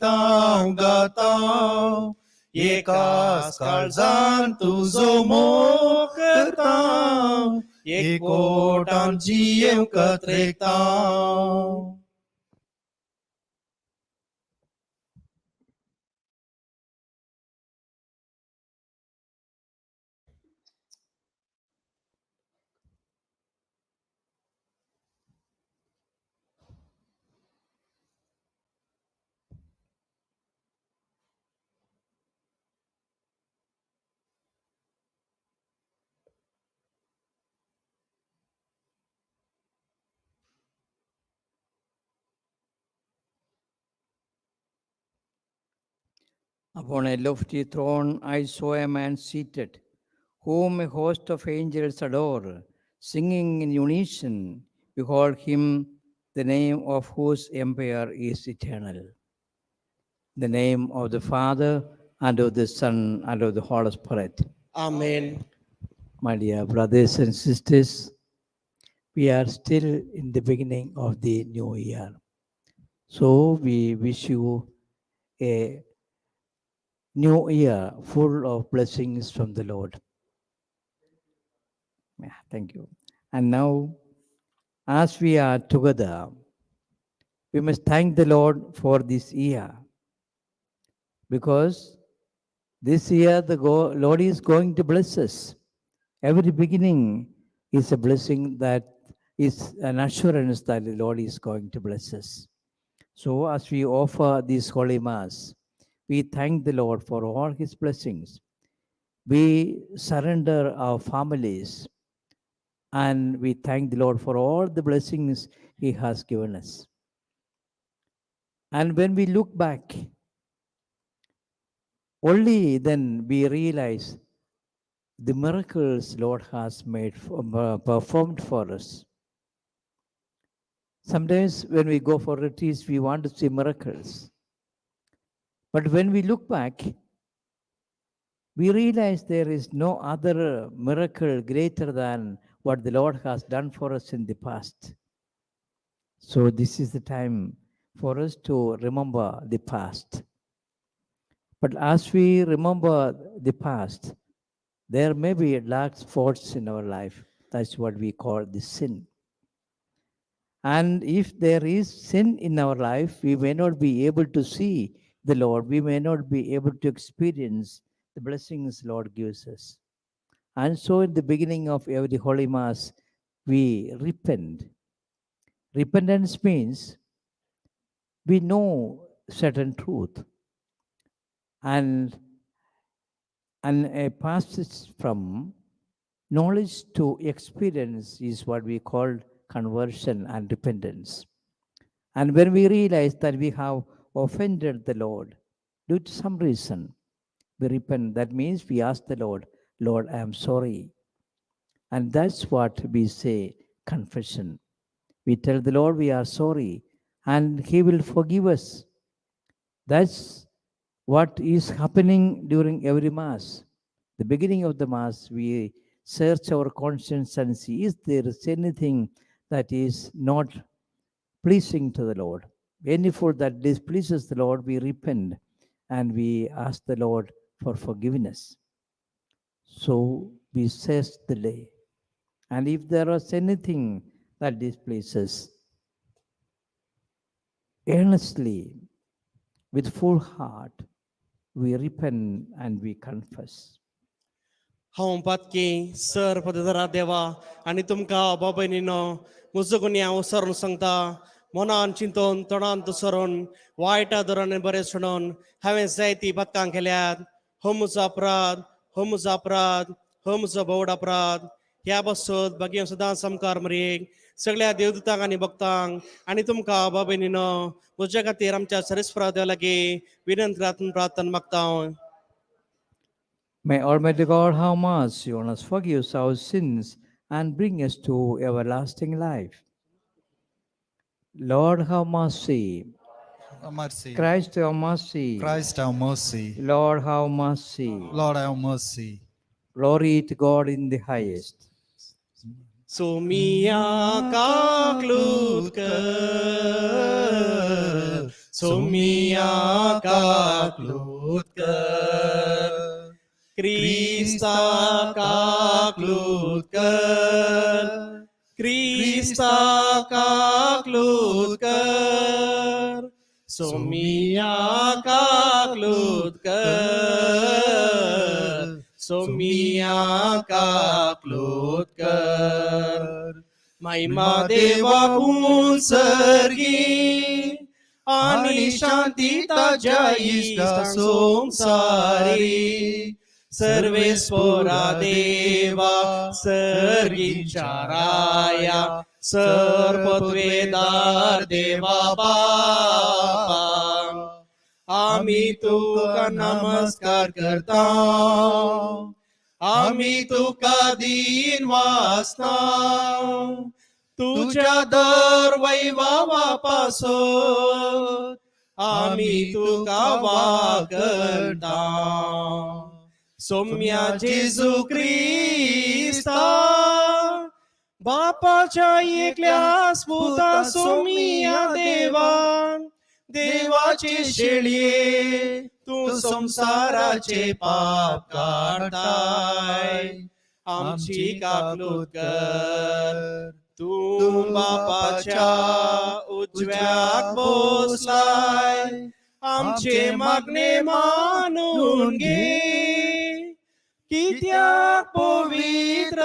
हांव गातां, एकाच काळजान तुजो मोग करता, एकोटान जियेवंक त्रेकता. Upon a lofty throne I saw a man seated, whom a host of angels adore, singing in unison, behold him, the name of whose empire is eternal. The name of the Father, and of the Son, and of the Holy Spirit. Amen. My dear brothers and sisters, we are still in the beginning of the new year. So we wish you a new year full of blessings from the Lord. Yeah, thank you. And now, as we are together, we must thank the Lord for this year, because this year the Lord is going to bless us. Every beginning is a blessing, that is an assurance that the Lord is going to bless us. So as we offer this Holy Mass, we thank the Lord for all his blessings. We surrender our families and we thank the Lord for all the blessings he has given us. And when we look back, only then we realize the miracles Lord has performed for us. Sometimes when we go for retreats, we want to see miracles. But when we look back, we realize there is no other miracle greater than what the Lord has done for us in the past. So this is the time for us to remember the past. But as we remember the past, there may be dark spots in our life. That's what we call the sin. And if there is sin in our life, we may not be able to see the Lord. We may not be able to experience the blessings Lord gives us. And so in the beginning of every Holy Mass, we repent. Repentance means we know certain truth and a passage from knowledge to experience is what we call conversion and repentance. And when we realize that we have offended the Lord due to some reason, we repent. That means we ask the Lord, Lord, I am sorry. And that's what we say, confession. We tell the Lord we are sorry, and he will forgive us. That's what is happening during every Mass. The beginning of the Mass, we search our conscience and see, is there is anything that is not pleasing to the Lord? Any fault that displeases the Lord, we repent and we ask the Lord for forgiveness. So we search the day. And if there was anything that displeases, earnestly, with full heart, we repent and we confess. हांव पातकी sir पदरा देवा आनी तुमकां बाबा म्हजो गुन्यांव सरून सांगता, मनान चिंतून तोंडान सरून वायटा दरान बरें सोडून हांवें जायती पातकां केल्यात. हो म्हजो अपराध, हो म्हजो अपराध, हो म्हजो भोवड अपराध. ह्या बसत बाकी सदां सामकार मरेक सगळ्या देवदूतांक आनी भक्तांक आनी तुमकां बाबा म्हज्या खातीर आमच्या सरेस्वरा देवा लागीं विनंती प्रार्थना मागता. May Almighty God have mercy on us, forgive us our sins, and bring us to everlasting life. Lord, have mercy. Have mercy. Christ, have mercy. Christ, have mercy. Lord, have mercy. Lord, have mercy. Glory to God in the highest. सोमिया काकलूत कर, सोमिया काकलूत कर, क्रिस्ता काकलूत कर, क्रिस्ता काकलूत कर, सोमिया काकलूत कर, सोमिया काकलूत कर. महिमा देवा सर्गी आणि शांती ताज्या इष्टा संसारी. सर्वेस्पोरा देवा सर्गीच्या राया, सर्वत्वेदार देवा बापा, आम्ही तुका नमस्कार करता, आम्ही तुका दीन वासता. तुझ्या दर वैभवापासून आम्ही तुका वागता. सोम्या जेजू क्रिस्ता, बापाच्या एकल्या पुता, सोमिया देवा, देवाचे शेळये, तू संसाराचे पाप काढताय, आमची काकलूत कर. तू बापाच्या उजव्याक बसलाय, आमचे मागणे मानून घे. कित्याक पवित्र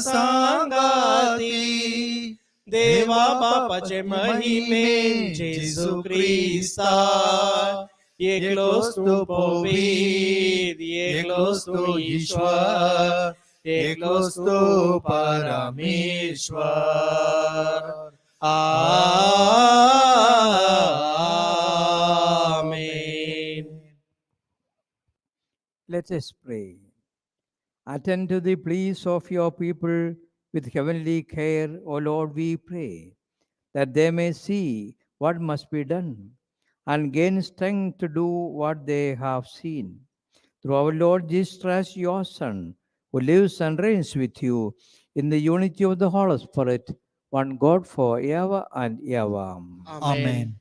सांगाती, देवा बापाचे महिमे, जेजू क्रिस्ता, एकलोच तू पवित्र, एकलोच तू ईश्वर, एकलोच तू परमेश्वर. आमेन. Let us pray. Attend to the pleas of your people with heavenly care, O Lord, we pray, that they may see what must be done and gain strength to do what they have seen. Through our Lord Jesus Christ, your Son, who lives and reigns with you in the unity of the Holy Spirit, one God for ever and ever. Amen.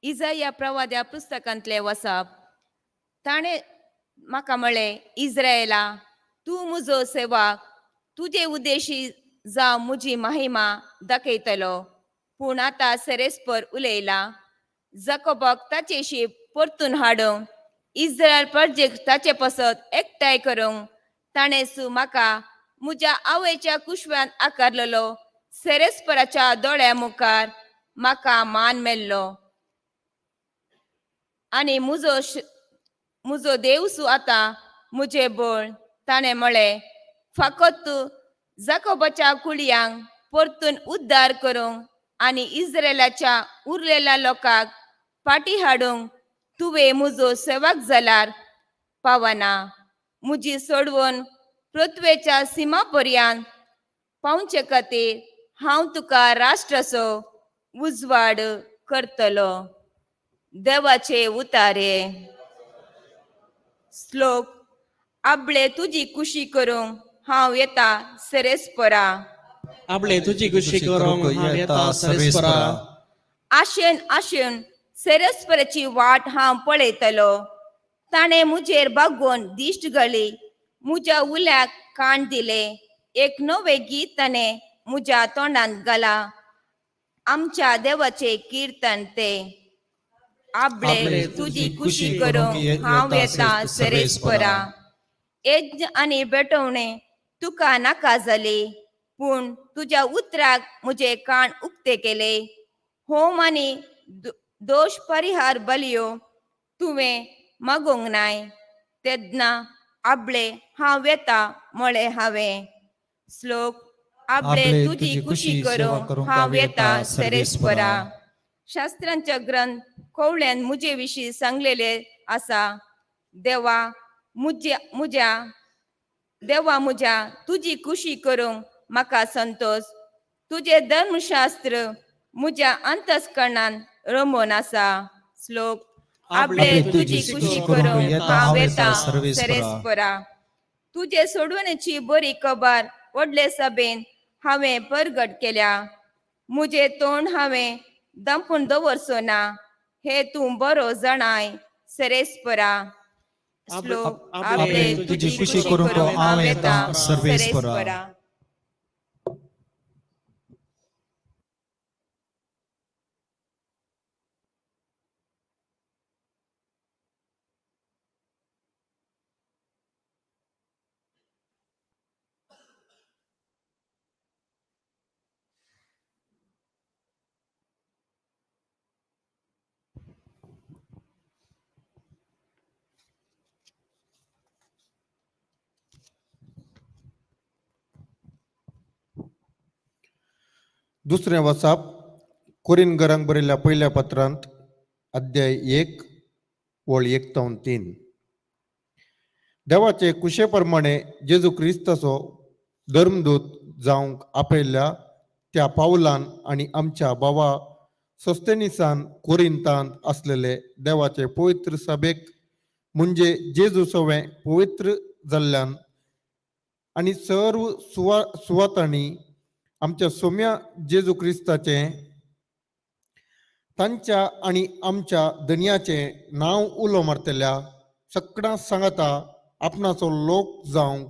इजाया प्रवाद्या पुस्तकांतले वसप. ताणें म्हाका म्हळें, इज्रायला, तूं म्हजो सेवक, तुजे उद्देशी जावं म्हजी महिमा दाखयतलो. पूण आतां सेरेस्पर उलयला, जकोबाक ताचेशी परतून हाडूंक, इस्रायल प्रजेक ताचे पासत एकठांय करूंक ताणें सु म्हाका म्हज्या आवयच्या कुशव्यान आकारलेलो, सेरेस्पराच्या दोळ्या मुखार म्हाका मान मेल्लो आनी म्हजो देव सु आतां म्हजें बळ. ताणें म्हळें, फकत तूं जाकोबाच्या कुळयांक परतून उद्धार करूंक आनी इस्रायलाच्या उरलेल्या लोकांक फाटीं हाडूंक तुवें म्हजो सेवक जाल्यार पावना. म्हजी सोडवण पृथ्वेच्या सिमा पर्यंत पावचे खातीर हांव तुका राष्ट्राचो उजवाड करतलो. देवाचे उतारे. श्लोक. आपले तुजी खुशी करूंक हांव येता सेरेस्परा. आपले तुजी खुशी करूंक हांव येता सर्वेस्परा. आशेन आशेन सेरेस्पराची वाट हांव पळयतलो. ताणें म्हजेर बागोवन दिश्ट घाली, म्हज्या उल्याक काण दिले. एक नवें गीत ताणें म्हज्या तोंडांत घाला, आमच्या देवाचें किर्तन ते. आपले तुजी खुशी करूंक हांव येता सेरेस्परा. यज्ञ आनी भेटवणे तुका नाका जाली, पूण तुज्या उतराक म्हजे कान उक्ते केले. होम आनी दोश परिहार बलयो तुवें मागूंक नाय. तेन्ना आपले हांव येता म्हळें हांवें. श्लोक. आपले तुजी खुशी करूंक हांव येता सेरेस्परा. शास्त्रांच्या ग्रंथ कोवळ्यान म्हजे विशीं सांगलेले आसा. देवा, मुज्या मुज्या देवा मुज्या तुजी खुशी करूंक म्हाका संतोश. तुजें धर्मशास्त्र म्हज्या अंतस्करणान रमोवन आसा. श्लोक. आपले तुजी खुशी करूंक हांव येता सरेस्परा. तुजे सोडवणेची बरी खबर व्हडले सभेन हांवें परगट केल्या. मुजें तोंड हांवें दंपून दवरचो ना हे तूं बरो जाणाय सरेस्परा. श्लोक. आपले तुजी खुशी करूंक हांव येता सर्वेस्परा. दुसरें वसाप कोरिनगरांक बरयल्ल्या पयल्या पत्रांत अध्याय 1 वळ 1 तावन 3. देवाचे कुशे प्रमाणे जेजू क्रिस्ताचो धर्मदूत जावंक आपयल्ल्या त्या पावलान आनी आमच्या बाबा सोस्तेनिसान कोरिंतांत आसलेले देवाचे पवित्र सभेक म्हणजे जेजू सवें पवित्र जाल्ल्यान आनी सर्व सुवातांनी आमच्या सोम्या जेजू क्रिस्ताचें तांच्या आनी आमच्या धनयाचें नांव उलो मारतल्या सगळ्यां सांगाता आपणाचो लोक जावंक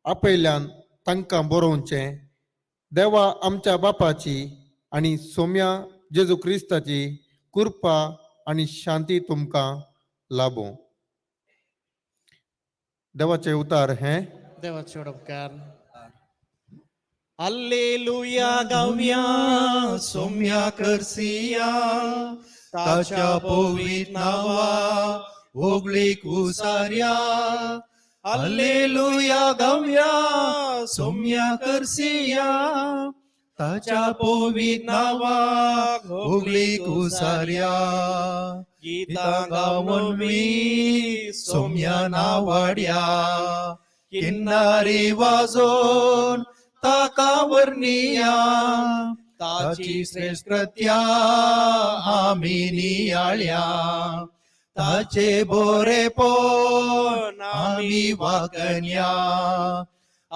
आपयल्यान तांकां बरोवचें. देवा आमच्या बापाची आनी सोम्या जेजू क्रिस्ताची कृपा आनी शांती तुमकां लाबूं. देवाचें उतार हें. देवाचे उपकार. अल्लेलुया गावया सोम्या करसिया ताच्या पवित नावा होगळीक उसार्या. अल्लेलुया गावया सोम्या करसिया ताच्या पवित नावा होगळीक उसार्या. गीतां गीतां गावन मी सोम्या नावाड्या किन्नारी वाजोन ताका वर्णिया. ताची श्रेष्ठ कृत्या आमी नियाळ्या ताचे बोरेपोन आमी वागन्या.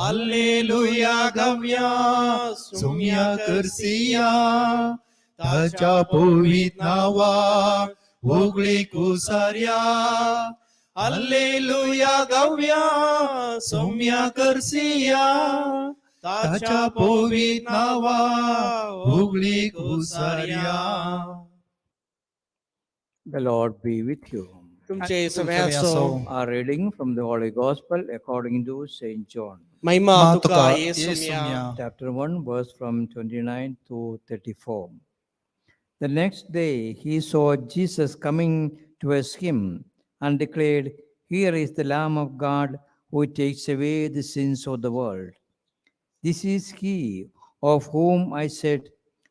अल्लेलुया गव्या सुम्या करसिया ताच्या पवित नावा होगळी कुसार्या. अल्लेलुया गव्या सोम्या करसिया ताच्या पवित नावा होगळी कुसार्या. The Lord be with you. तुमचे तुमचे सगळे असो. Our reading from the Holy Gospel according to Saint John, महिमा मा तुका तुका येसुम्या. येसुम्या. chapter 1, verse from 29 to 34. The next day he saw Jesus coming towards him and declared, "Here is the Lamb of God who takes away the sins of the world. This is he of whom I said,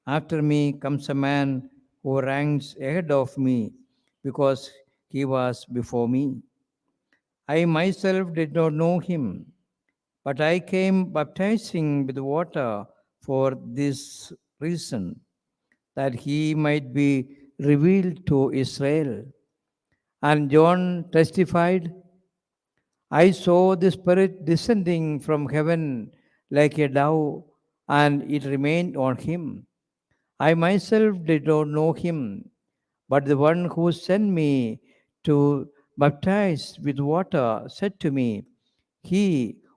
'After me comes a man who ranks ahead of me, because he was before me.' I myself did not know him, but I came baptizing with water for this reason, that he might be revealed to Israel." And John testified, "I saw the Spirit descending from heaven like a dove, and it remained on him. I myself did not know him, but the one who sent me to baptize with water said to me, 'He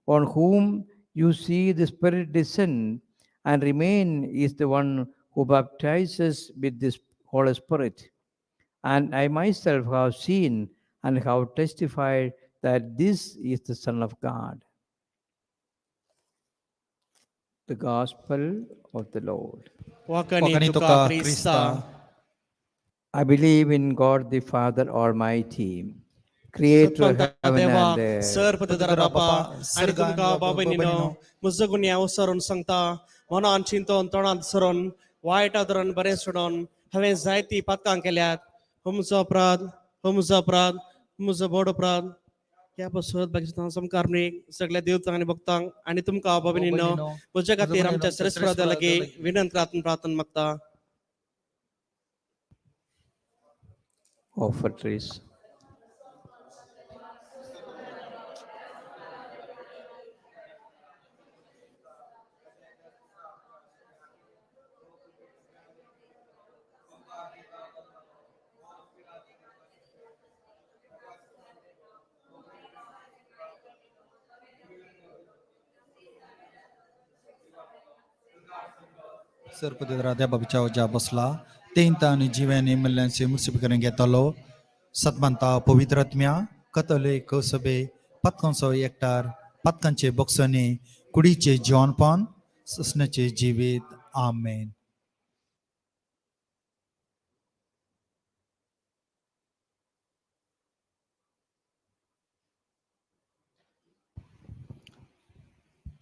on whom you see the Spirit descend and remain is the one who baptizes with this Holy Spirit.' And I myself have seen and have testified that this is the Son of God." The Gospel of the Lord. वाकणी वाकणी तुका तुका क्रिस्ता. क्रिस्ता. I believe in God the Father Almighty, creator of सतवंता heaven देवा and earth. Sir पदधरा बापा आनी सर्गान तुमकां बाबा भयणीनो म्हजो गुन्यांव सरून सांगता मनान चिंतून तोंडांत सरून वायट धरून बरें सोडून हांवें जायती पातकां केल्यात. हो म्हजो अपराध, हो म्हजो अपराध, म्हजो व्हड अपराध. त्या पासत बाकी समकार सगळ्या देवतांक आनी भक्तांक आनी तुमकां बाबा भयणीनो म्हज्या खातीर आमच्या श्रेष्ठ लागीं विनंत प्रार्थना प्रार्थना मागता. Offertories. सरपती देवा बिचाव ज्या बसला तेंता आनी जिव्यानी मल्ल्यांचे मुर्सिप करून घेतालो सतमानता पवित्रात्म्या कथोलीक सभे पातकांचो एकठार पातकांचे बक्षणी कुडीचे जिवनपण ससनाचे जिवीत. आमेन.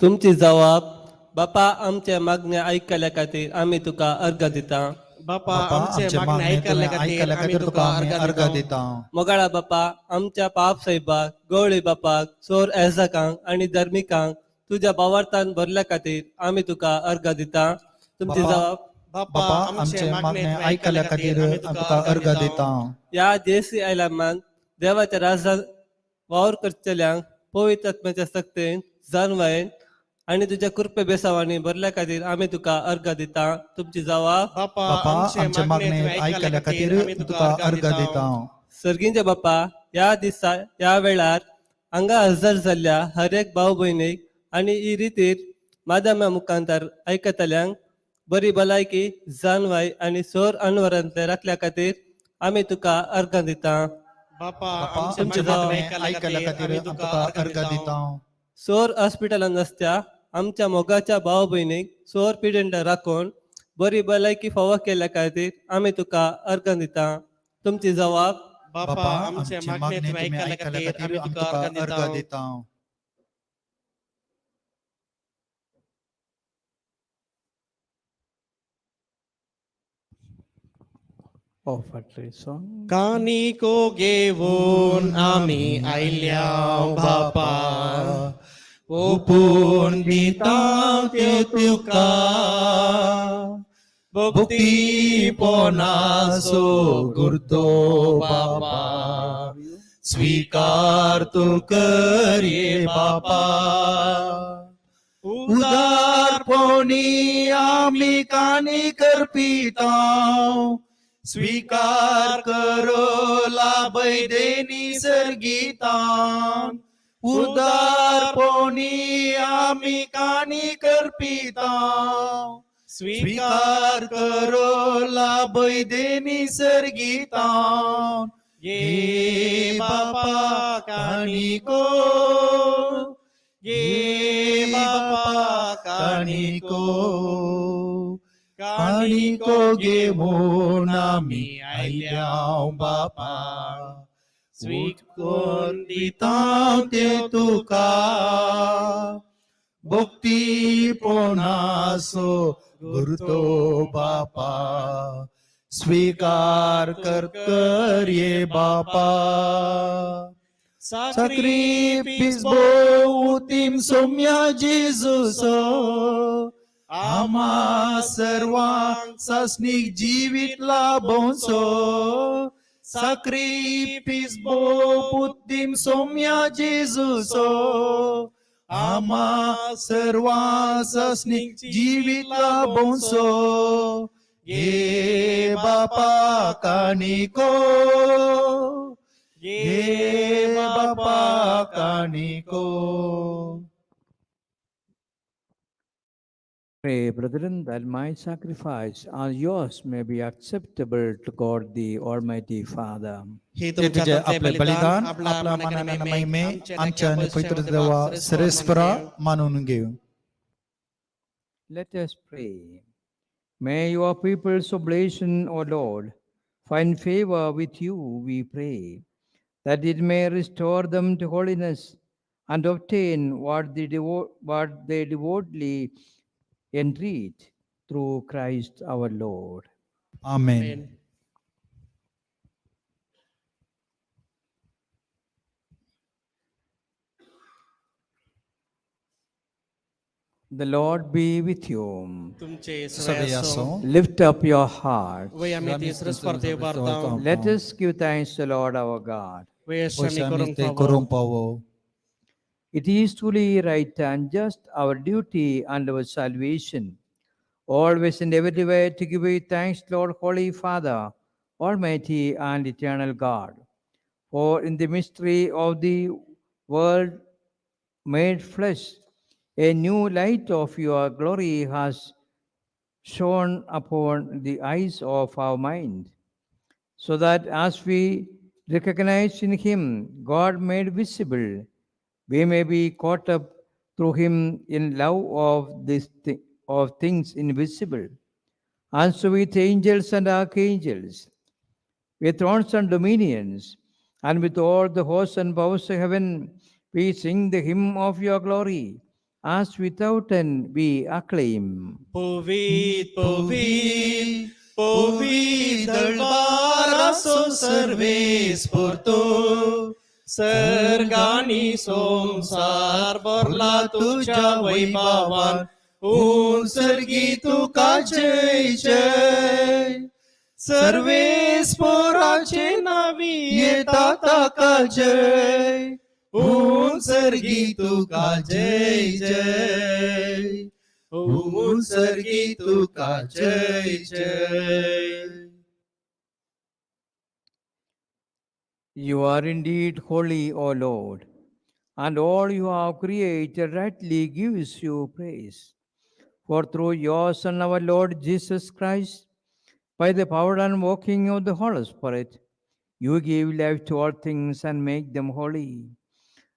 तुमची जवाब बापा आमच्या मागण्या आयकल्या खातीर आमी तुका अर्घ दिता. बापा बापा आमचे आमचे मागणे मागणे आयकल्ले तुवें खातीर आयकल्या आमी खातीर तुका तुका आमी अर्घ अर्घ दिता. दिता. मोगाळा बापा आमच्या पाप साहेबाक गवळी बापाक सोर एजाकांक आनी धर्मिकांक तुज्या बावार्थान भरल्या खातीर आमी तुका अर्घ दिता. तुमची बापा, जवाब बापा बापा आमचे मागणे आयकल्या खातीर आमी तुका अर्घ दिता. ह्या जेसी आयलामान देवाच्या राजान वावर करतल्यांक पवित्र आत्म्याच्या सक्तेन जाणवायेन आनी तुज्या कृपे बेसावांनी भरल्या खातीर आमी तुका अर्घ दिता. तुमची जवाब बापा बापा आमचे मागणे आयकल्या खातीर तुका अर्घ दिता. सर्गींच्या बापा ह्या दिसा ह्या वेळार हांगा हजर जाल्ल्या हर एक भाव भयणीक आनी ही रितीर माध्यमा मुखांतर आयकतल्यांक बरी भलायकी जाणवाय आनी सोर अनवरांतले राखल्या खातीर आमी तुका अर्घां दिता. बापा बापा आमचे आमचे मागणे मागणे आयकल्या खातीर आमी आमी तुका अर्घ दिता. सोर हॉस्पिटलांत आसत्या आमच्या मोगाच्या भाव भयणीक सोर पिडेंटा राखून बरी भलायकी फावो केल्ल्या खातीर आमी तुका अर्घां दिता. तुमची जवाब बापा बापा आमचे आमचे मागणे मागणे तुवें तुमी आयकल्ले आयकल्या खातीर खातीर आमी आमी तुका तुका अर्घ अर्घ दिता. दिता. Offertory song. कानिको घेवन आमी आयल्या बापा ओपून दिता त्यो तुका भक्ती पोनासो गुर्तो बापा स्वीकार तू करये बापा उदारपणी आमी कानी करपिता स्वीकार करो लाभय देनी सर्गीता उदारपणी आमी कानी करपिता स्वीकार करो लाभय देनी सर्गीता ये ये बापा बापा कानिको कानिको ये ये बापा बापा कानिको कानिको कानिको घेवन आमी आयल्या बापा स्वीकोन दिता ते तुका भक्ती पोनासो गुरुतो बापा स्वीकार कर कर ये बापा Sacrifice बहुतीम सोम्या जेजूसो आमा सर्वांक सासणीक जिवीत लाभोवचो साक्रिफीस बहुतीम सोम्या जेजूसो आमा सर्वांक सासणीक जिवीत लाभोवचो ये बापा कानिको ये बापा कानिको. Pray, brethren, that my sacrifice and yours may be acceptable to God the Almighty Father. हे ते तुझे आपले बलिदान आपल्या मनाने महिमे आमच्या आणि पवित्र देवा सरेस्परा मानून घेऊ. Let us pray. May your people's oblation, O Lord, find favor with you, we pray, that it may restore them to holiness and obtain what they devoutly entreat through Christ our Lord. Amen. The Lord be with you. तुमचे सगळे आसो आसूं. Lift up your heart. वय आमी ती सरस्पती उबारता Let us give thanks to the Lord our God. वय पयशे आमी आमी करूंक ते फावो करूंक पावो. It is truly right and just, our duty and our salvation, always and everywhere to give you thanks, Lord, Holy Father, Almighty and Eternal God. For in the mystery of the world made flesh, a new light of your glory has shone upon the eyes of our mind, so that as we recognize in him God made visible, we may be caught up through him in love of this of things invisible. And so with angels and archangels, with thrones and dominions, and with all the hosts and powers of heaven, we sing the hymn of your glory, as without end we acclaim. पवीत पवीत पवीत दळबारासो Sarves पुरतो सर्गानी संसार भरला तुझ्या वैभवान उंसर्गी तुका जय जय सर्वेस पोराचे नावी येता ताका जय उंसर्गी तुका जय जय उंसर्गी तुका जय जय. You are indeed holy, O Lord, and all you have created rightly gives you praise. For through your Son, our Lord Jesus Christ, by the power and working of the Holy Spirit, you give life to all things and make them holy.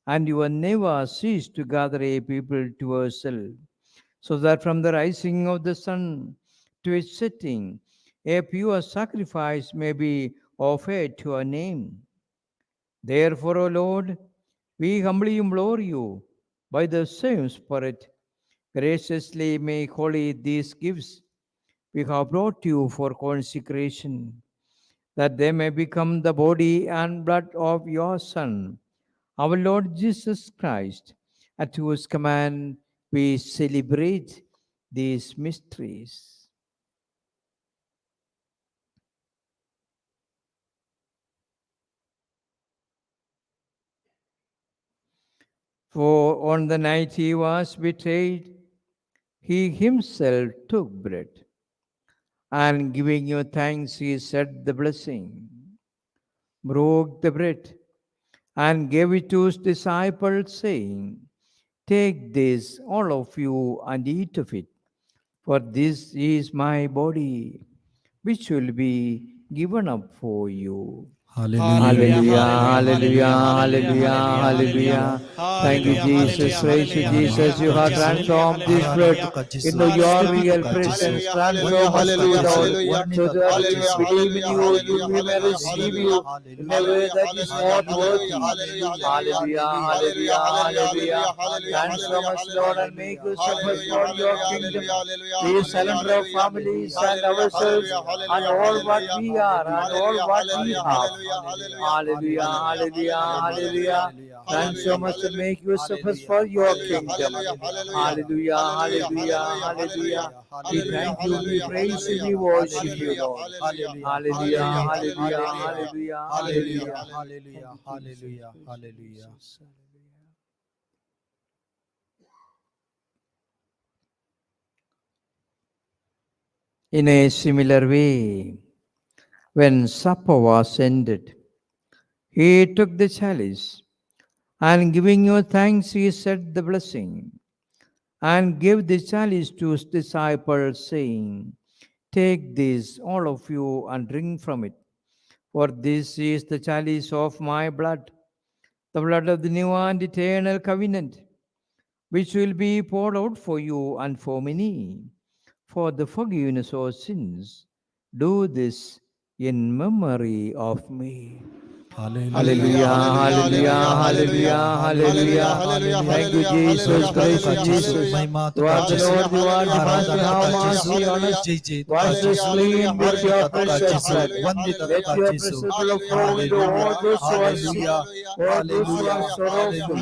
And you will never cease to gather a people to yourself, so that from the rising of the sun to its setting, a pure sacrifice may be offered to your name. Therefore, O Lord, we humbly implore you by the same Spirit, graciously make holy these gifts we have brought you for consecration, that they may become the body and blood of your Son, our Lord Jesus Christ, at whose command we celebrate these mysteries. For on the night he was betrayed, he himself took bread, and giving you thanks, he said the blessing, broke the bread, and gave it to his disciples, saying, Take this, all of you, and eat of it, for this is my body, which will be given up for you. Hallelujah. Hallelujah, hallelujah, hallelujah, hallelujah. Thank you, Jesus. Praise you, Jesus. You have transformed this bread into your real presence. Transform us, Lord, so that we believe in you, we may receive you in a way that is not worthy. Hallelujah, hallelujah, hallelujah. Transform us, Lord, and make us of us, Lord, your kingdom. We surrender our families and ourselves and all what we are and all what we have. Hallelujah, hallelujah, hallelujah. Transform us to make use of us for your kingdom. Hallelujah, hallelujah, hallelujah. We thank you, we praise you, we worship you, Lord. Hallelujah, hallelujah, hallelujah, hallelujah. Hallelujah, hallelujah, hallelujah. In a similar way, when supper was ended, he took the chalice, and giving you thanks, he said the blessing, and gave the chalice to his disciples, saying, Take this, all of you, and drink from it, for this is the chalice of my blood, the blood of the new and eternal covenant, which will be poured out for you and for many, for the forgiveness of sins. Do this in memory of me. Hallelujah, hallelujah, hallelujah, hallelujah. Thank you, Jesus. Praise you, Jesus. You are the Lord, you are the Master, have mercy on us. Wash us clean with your precious blood. Let your precious blood flow into all those who are sick, all those who are sorrowful.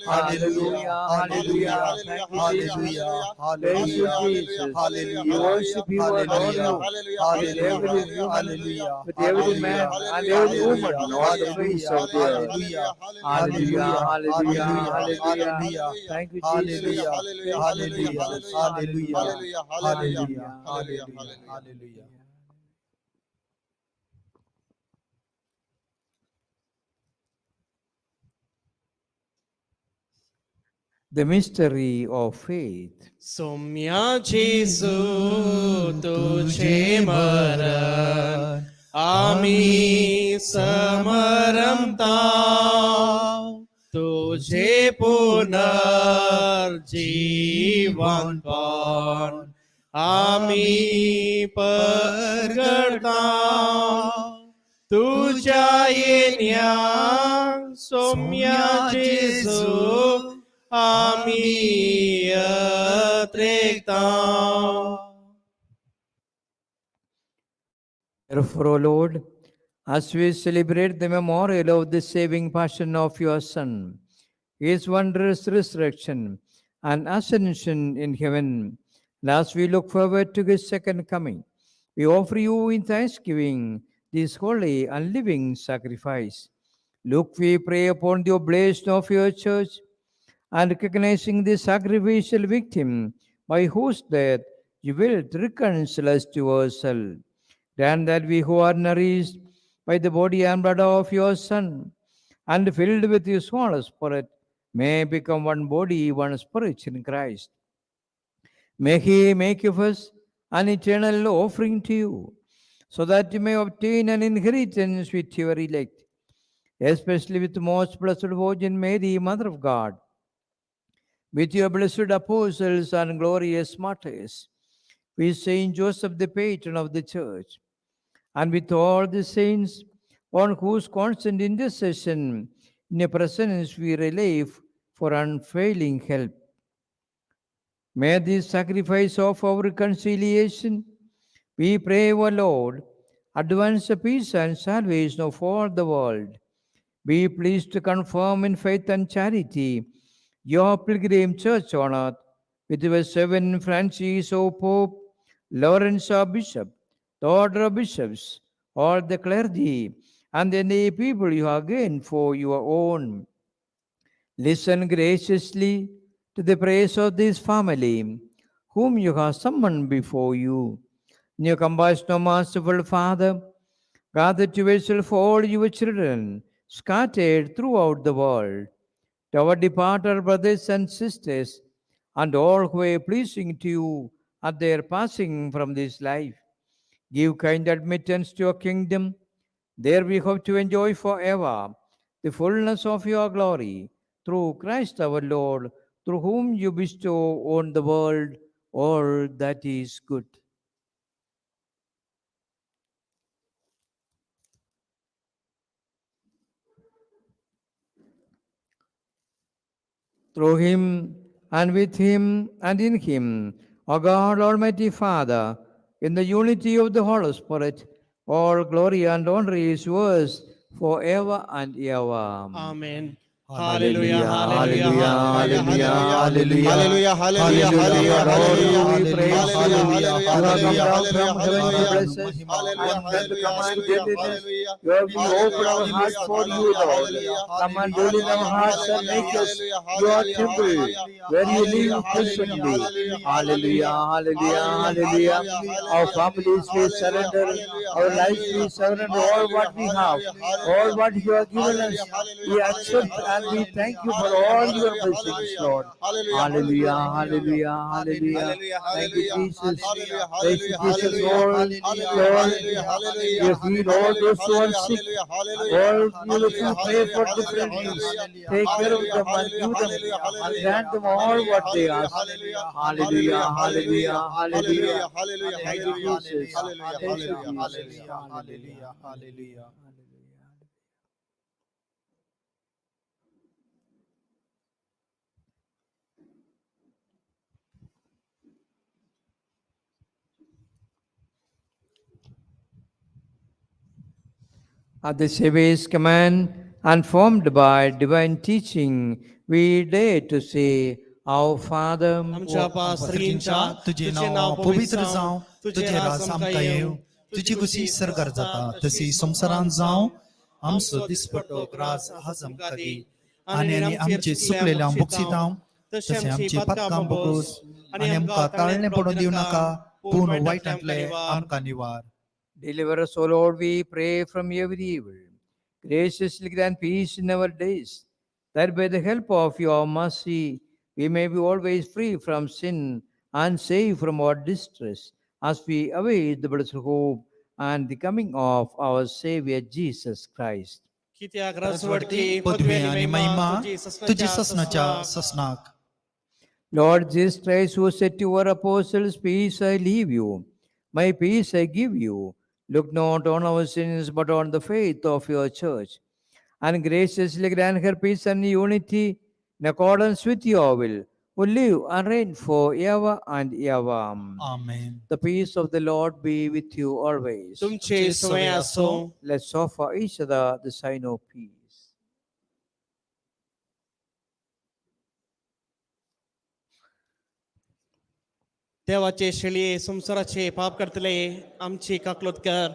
Hallelujah, hallelujah. Thank you, Jesus. Praise you, Jesus. We worship you and adore you. With every human, with every man and every woman on the face of the earth. Hallelujah, hallelujah, hallelujah. Thank you, Jesus. Praise you, Jesus. Hallelujah, hallelujah, hallelujah. The mystery of faith. Somya जेजू तुझे मरण आमी समरमता तुझे पुनर्जीवनपण आमी परगडता तुझ्या येण्या सोम्या जेजू आमी अत्रेकता. Therefore, O Lord, as we celebrate the memorial of the saving passion of your Son, his wondrous resurrection and ascension in heaven, and as we look forward to his second coming, we offer you in thanksgiving this holy and living sacrifice. Look, we pray, upon the oblation of your church, and recognizing the sacrificial victim by whose death you will reconcile us to yourself. Grant that we who are nourished by the body and blood of your Son and filled with his Holy Spirit may become one body, one spirit in Christ. May he make of us an eternal offering to you, so that you may obtain an inheritance with your elect, especially with the most blessed Virgin Mary, Mother of God, with your blessed apostles and glorious martyrs, with Saint Joseph, the patron of the church, and with all the saints on whose constant intercession in your presence we rely for unfailing help. May this sacrifice of our reconciliation, we pray, O Lord, advance the peace and salvation of all the world. Be pleased to confirm in faith and charity your pilgrim church on earth, with your servant Francis, O Pope, Lawrence, our Bishop, the order of bishops, all the clergy, and the lay people you have gained for your own. Listen graciously to the prayers of this family, whom you have summoned before you. In your compassion, O merciful Father, gather to yourself all your children scattered throughout the world, to our departed brothers and sisters, and all who are pleasing to you at their passing from this life. Give kind admittance to your kingdom. There we hope to enjoy forever the fullness of your glory, through Christ our Lord, through whom you bestow on the world all that is good. Through him, and with him, and in him, O God, Almighty Father, in the unity of the Holy Spirit, all glory and honor is yours forever and ever. Amen. Hallelujah, hallelujah, hallelujah, hallelujah, hallelujah, hallelujah, Hallelujah, Lord, hallelujah, we praise you. Hallelujah, You have come hallelujah, down from heaven to hallelujah, bless us hallelujah, and to command hallelujah, godliness. You have opened our hearts for you, Lord. Come and dwell in our hearts and make us your temple where you live pleasantly. Hallelujah, hallelujah, hallelujah. Our families we surrender, our lives we surrender, all what we have, all what you have given us, we accept and we thank you for all your blessings, Lord. Hallelujah, hallelujah, hallelujah. Thank you, Jesus. Thank you, Jesus, Lord. Lord, you heal all those who are sick, all those who pray for different needs. Take care of them and give them and grant them all what they ask. Hallelujah, hallelujah, hallelujah. Thank you, Jesus. Thank you, Jesus. Hallelujah, hallelujah. At the Savior's command and formed by divine teaching, we dare to say, Our Father, आमच्या बापा सर्गींच्या तुझे नाव पवित्र जावं, तुझे राज आमकां येवं, तुजी खुशी सर्गार जाता तशी संवसारांत जावं. आमचो दिसपटो ग्रास आज आमकां दी आनी आनी आमचे चुकलेले हांव बोगसितांव तशें आमची पातकां बोगोस आनी आमकां ताळणें पडून दिवं नाका, पूण वायटांतले आमकां निवार. Deliver us, O Lord, we pray, from every evil. Graciously grant peace in our days, that by the help of your mercy we may be always free from sin and safe from all distress, as we await the blessed hope and the coming of our Savior Jesus Christ. कित्याक राजवटकी पदवी आनी महिमा तुजी ससनाच्या ससनाक. Lord Jesus Christ, who said to our apostles, "Peace I leave you, my peace I give you," look not on our sins, but on the faith of your church, and graciously grant her peace and unity in accordance with your will, who live and reign for ever and ever. Amen. The peace of the Lord be with you always. तुमचे समय असो. Let's offer each other the sign of peace. देवाचे शेळये संवसाराचे पाप करतले आमची काकलूत कर.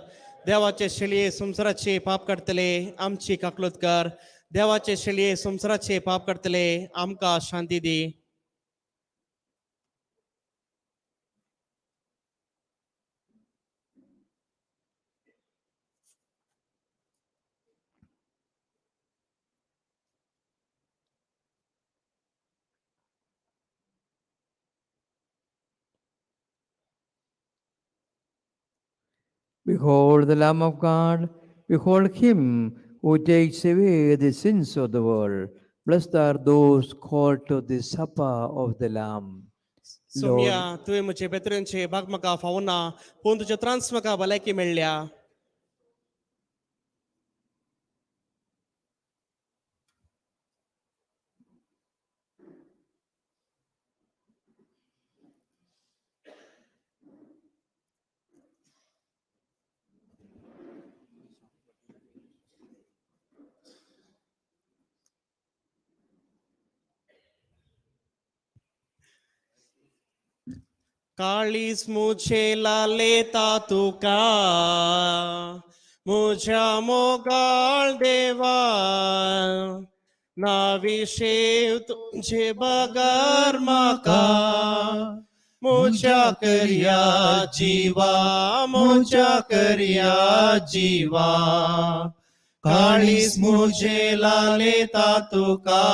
देवाचे शेळये संवसाराचे पाप करतले आमची काकलूत कर. देवाचे शेळये संवसाराचे पाप करतले आमकां शांती दी. Behold the Lamb of God, behold him who takes away the sins of the world. Blessed are those called to the supper of the Lamb. Saumya, तुवें म्हजे बेतरेंचे भाग म्हाका फावना, पूण तुजे त्रास म्हाका भलायकी मेळ्ळ्या. काळीस मुझे लालेता तुका, मुझ्या मोगाळ देवा, नाविशेव तुझे बगर माका, मुझ्या करया जीवा, मुझ्या करया जीवा, काळीस मुझे लालेता तुका,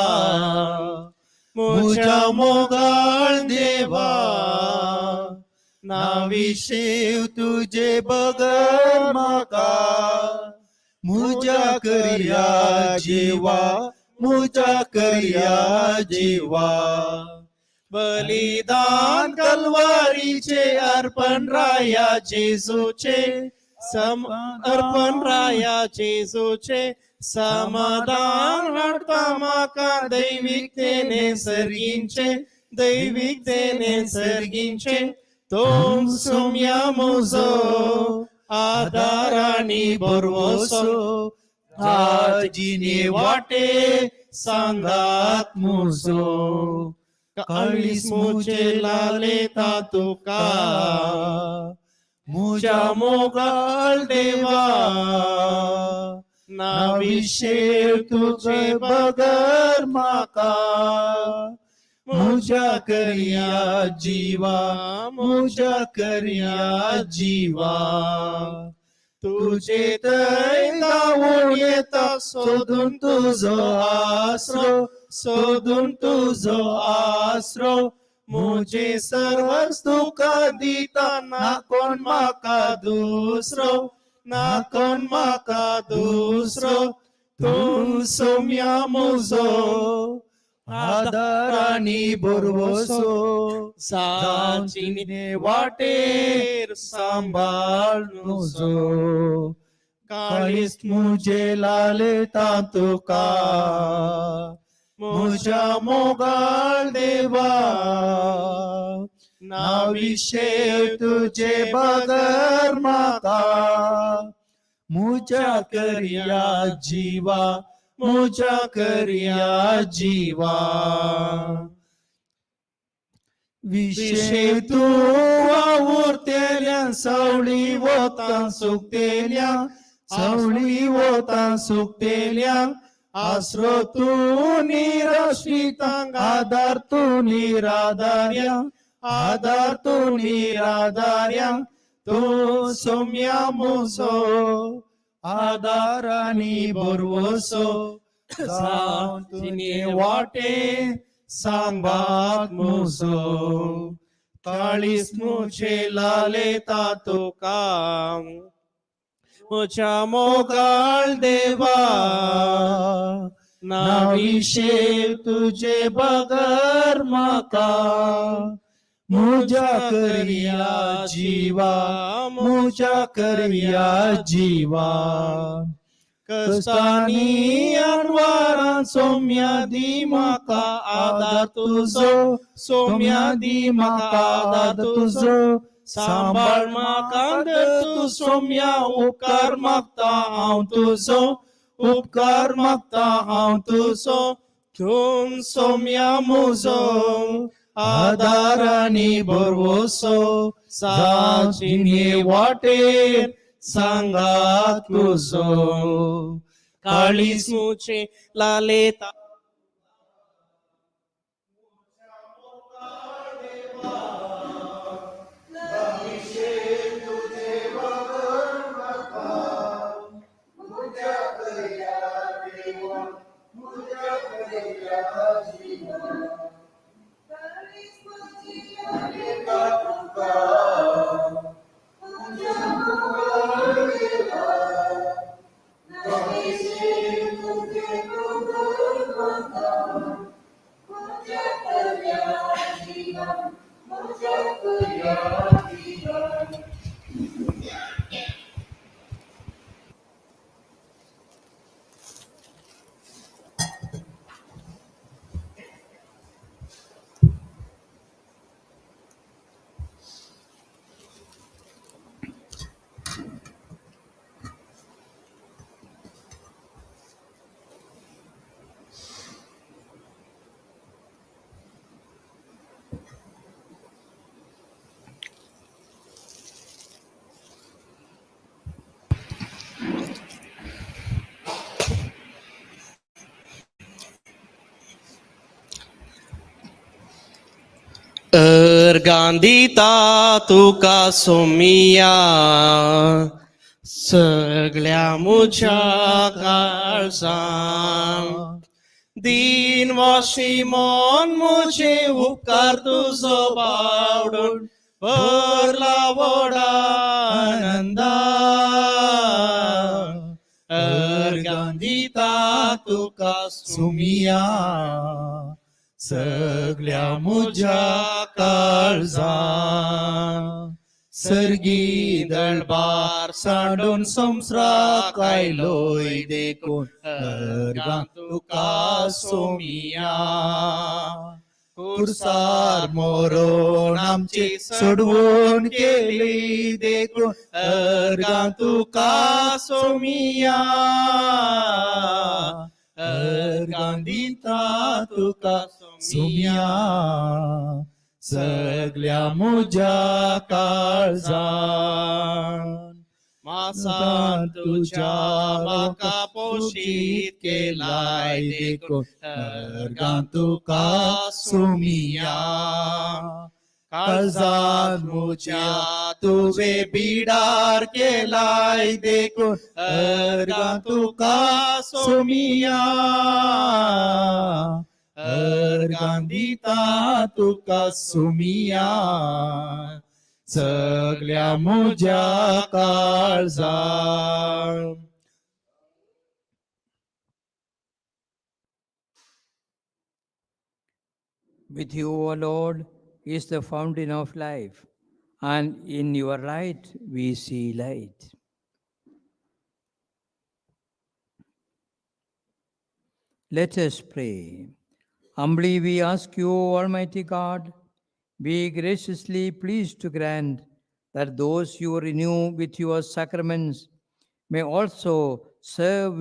मुझ्या मोगाळ देवा, नाविशेव तुझे बगर माका, मुझ्या करया जीवा, मुझ्या करया जीवा. बलिदान कलवारीचे अर्पण राया जेजूचे, सम अर्पण राया जेजूचे, समाधान हाडता माका दैविकतेने सर्गींचे, दैविकतेने सर्गींचे. तोम सुम्या मुजो आदारानी बरवसो, आजीने वाटे सांगात मुजो, काळीस मुझे लालेता तुका, मुझ्या मोगाळ देवा, नाविशेव तुझे बगर माका, मुझ्या करया जीवा, मुझ्या करया जीवा. तुझे तै धावून येता सोदून तुझो आसरो, सोदून तुझो आसरो, मुझे सर्वच तुका दिता, ना कोण माका दुसरो, ना कोण माका दुसरो. तूं सोम्या मुजो आदारानी बरवसो, साचिने वाटेर सांबाळ नुजो, काळीस मुझे लालेता तुका, मुझ्या मोगाळ देवा, नाविशेव तुझे बगर माका, मुझ्या करया जीवा, मुझ्या करया जीवा. विशे तूं वावुरतेल्या सावळी वतां सुकतेल्या, सावळी वतां सुकतेल्या. आसरो तूं निराश्रितांक, आदार तूं निराधार्या, आदार तूं निराधार्या. तूं सोम्या मुसो आदार आनी भरवसो, जावन तुगे वाटे सांबात मुजो. काळीस मुझे लालेता तुका, म्हज्या मोगाळ देवा. नाविशे तुझे बगर म्हाका, मुझ्या करया जीवा, मुझ्या करया जीवा. कश्टांनी अनवारान सोम्या दी म्हाका आदार तुजो, सोम्या दी म्हाका आदार तुजो. सांबाळ म्हाका तूं सोम्या, उपकार मागता हांव तुजो, उपकार मागता हांव तुजो. तूं सोम्या मुजो आदार आनी भरवसो, साचिने वाटेर सांगात तुजो. काळीस मुझे लालेता. अर्गां दिता तुका सोमिया, सगळ्या म्हज्या काळजान. दीन वाशी मन म्हजे, उपकार तुजो बावडून भरला व्हडा आनंदा. अर्गां दिता तुका सुमिया, सगळ्या म्हज्या काळजान. सर्गी दळबार सांडून संवसाराक आयलोय देखून अर्गां तुका सोमिया. कुर्सार मोरोन आमची सोडवून केली देखून अर्गां तुका सोमिया. अर्गां दिता तुका सुमिया, सगळ्या म्हज्या काळजान. मासान तुझ्या म्हाका पोशीत केलाय देखून अर्गां तुका सुमिया. काळजात म्हज्या तुवें बिडार केलाय देखून अर्गां तुका सुमिया. अर्गां दिता तुका सुमिया, सगळ्या म्हज्या काळजान. With you, O Lord, is the fountain of life, and in your light we see light. Let us pray. Humbly we ask you, Almighty God, be graciously pleased to grant that those you renew with your sacraments may also serve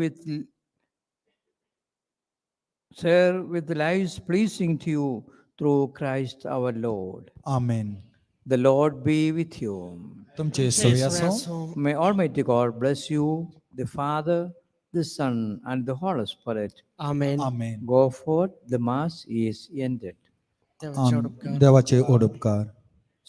with lives pleasing to you through Christ our Lord. Amen. The Lord be with you. तुमचे सोय आसो. May Almighty God bless you, the Father, the Son, and the Holy Spirit. Amen. Amen. Go forth, the Mass is ended. देवाचे ओडपकार.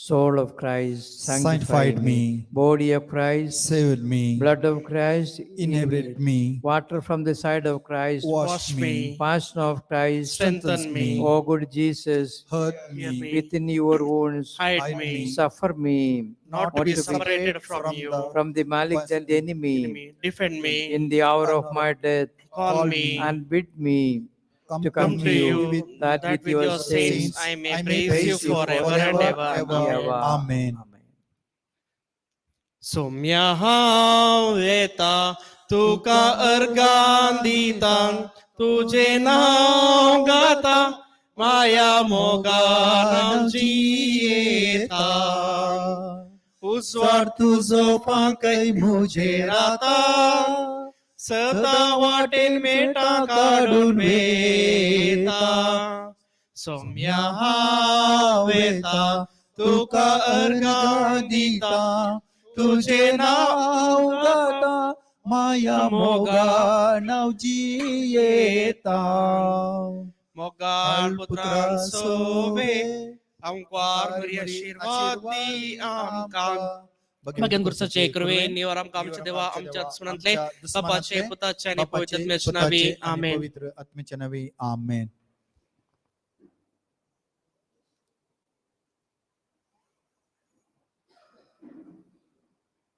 Soul of Christ, sanctify Sanctified me. Me. Body of Christ, Saved me. Blood of Christ, Inherit me. Water from the side of Christ, Wash Wash me. Me. Passion of Christ, Strengthen me. O good Jesus, Hurt Hear me. Me. Within your wounds, Hide Hide me. Me. Suffer me Not to be separated from you. From the malignant enemy, Enemy. Defend me. In the hour of my death, Call me. And bid me to come Come to you, that with your saints I may praise you forever and ever. Ever. Amen. Amen. Saumya हांव येता तुका organ दिता तुजें नांव गाता माया मोगान हांव जियेता उजवाड तुजो पांकय म्हजेर आता सदां वाटेन मेटां काडून वेता सोम्या हांव येता तुका अर्गां दिता तुझे नाव गाता माया मोगा नाव जियेता. मोगाळ पुत्रान सोवे आमकार मरी आशीर्वाद दी आमकां. भगवान गुरुसाचे कृपे निवार आमकां आमच्या देवा आमच्या दुश्मनांतले बापाचे पुताचे आणि पवित्र आत्म्याच्या नावे आमेन. पवित्र आत्म्याच्या नावे आमेन.